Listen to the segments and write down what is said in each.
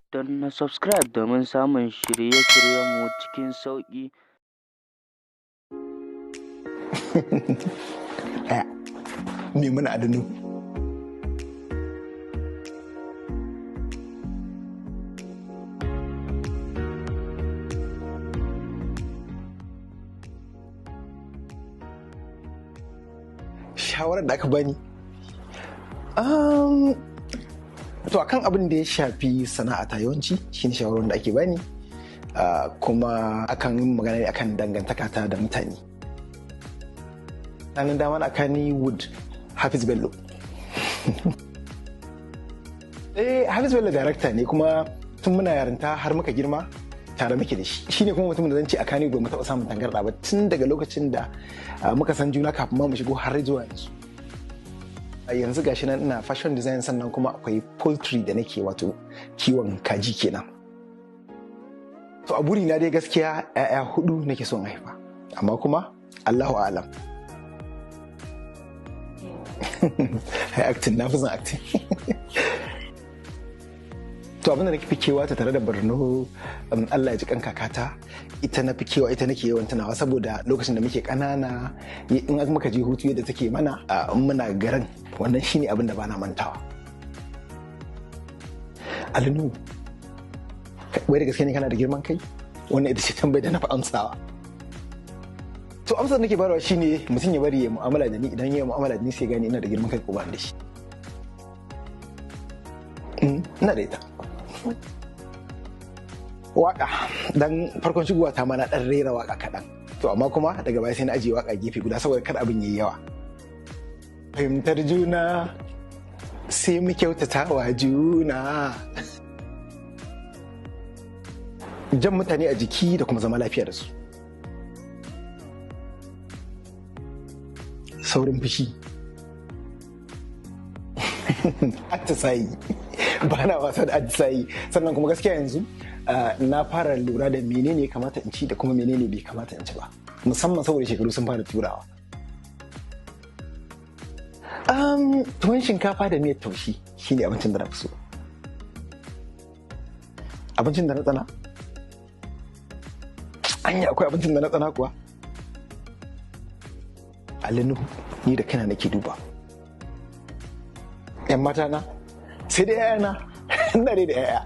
Danna subscribe domin samun shirye-shiryenmu cikin sauƙi. Ɗaya, Maimuna Adanu. Shawarar da aka bani? To akan abin da ya shafi sana'ata yawanci shine shawarar da ake bani, kuma akan yi magana ne akan dangantaka ta da mutane. Ranar dama na Kannywood, Hafiz Bello. Hafiz Bello director ne, kuma tun muna yarinta har muka girma tare muke da shi. Shine kuma mutumin da zan ce a Kannywood ba mu taɓa samun tangarɗa ba tun daga lokacin da muka san juna kafin ma mu shigo har zuwa yanzu. Yanzu gashi nan ina fashion design, sannan kuma akwai poultry da nake, wato kiwon kaji kenan. To a burina dai gaskiya 'ya'ya 4 nake son haifa, amma kuma Allahu a'lam. Ai acting, na fi son acting. To abin da nake fi kewa ta tare da Borno, Allah ya ji kan kakata, ita na fi kewa, ita nake yawan tunawa saboda lokacin da muke ƙanana in muka je hutu yadda take mana in muna garin, wannan shine abin da bana mantawa. Alinu, wai da gaske ne kana da girman kai? Wannan ita ce tambayar da na fi amsawa. To amsar da nake bayarwa shine mutum ya bari ya mu'amala da ni, idan ya mu'amala da ni sai gane ina da girman kai ko ba da shi. Ina da ita. Waka, dan farkon shigowa ta ma na dan rera waka kaɗan. To amma kuma daga baya sai na ajiye waka gefe guda saboda kar abin yayi yawa. Fahimtar juna sai mu kyautata wa juna. Jan mutane a jiki da kuma zama lafiya da su. Saurin fushi. Atisayi. Ba na wasa da atisayi. Sannan kuma gaskiya yanzu na fara lura da menene ya kamata in ci da kuma menene bai kamata in ci ba. Musamman saboda shekaru sun fara turawa. Tuwon shinkafa da miyar taushe shine abincin da na fi so. Abincin da na tsana? Anya akwai abincin da na tsana kuwa? Alinu, ni da kaina nake duba. 'Yan mata na, sai dai 'ya'yana, ina dai da 'ya'ya.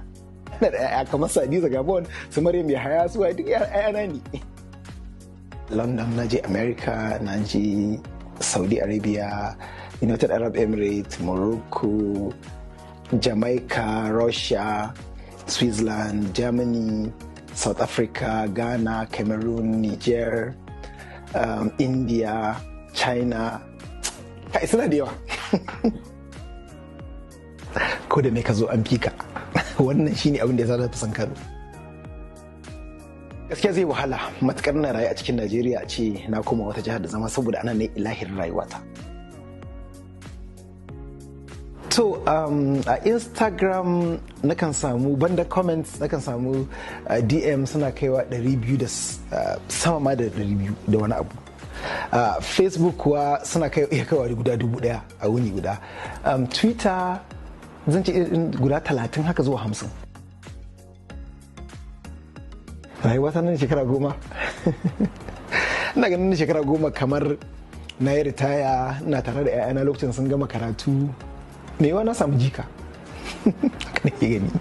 Ina da 'ya'ya kamar Sadiza Gabon, su Maryam Yahaya, su waye duk 'ya'yana ne. London, na je America, na je Saudi Arabia, United Arab Emirates, Morocco, Jamaica, Russia, Switzerland, Germany, South Africa, Ghana, Cameroon, Niger, India, China. Kai suna da yawa. Ko da me ka zo an fika. Wannan shine abin da ya sa na fi son Kano. Gaskiya zai wahala matukar na rayu a cikin Najeriya a ce na koma wata jihar da zama saboda ana ne ilahirin rayuwata. To a Instagram nakan samu banda comments, nakan samu DM suna kaiwa 200 da sama ma da 200 da wani abu. Facebook kuwa suna iya kaiwa guda 1000 a wuni guda. Twitter zan ce irin guda 30 haka zuwa 50. Rayuwa ta nan shekara 10. Ina ganin nan shekara 10 kamar na yi ritaya, ina tare da 'ya'yana lokacin sun gama karatu. Me yawa na samu jika. Haka nake gani.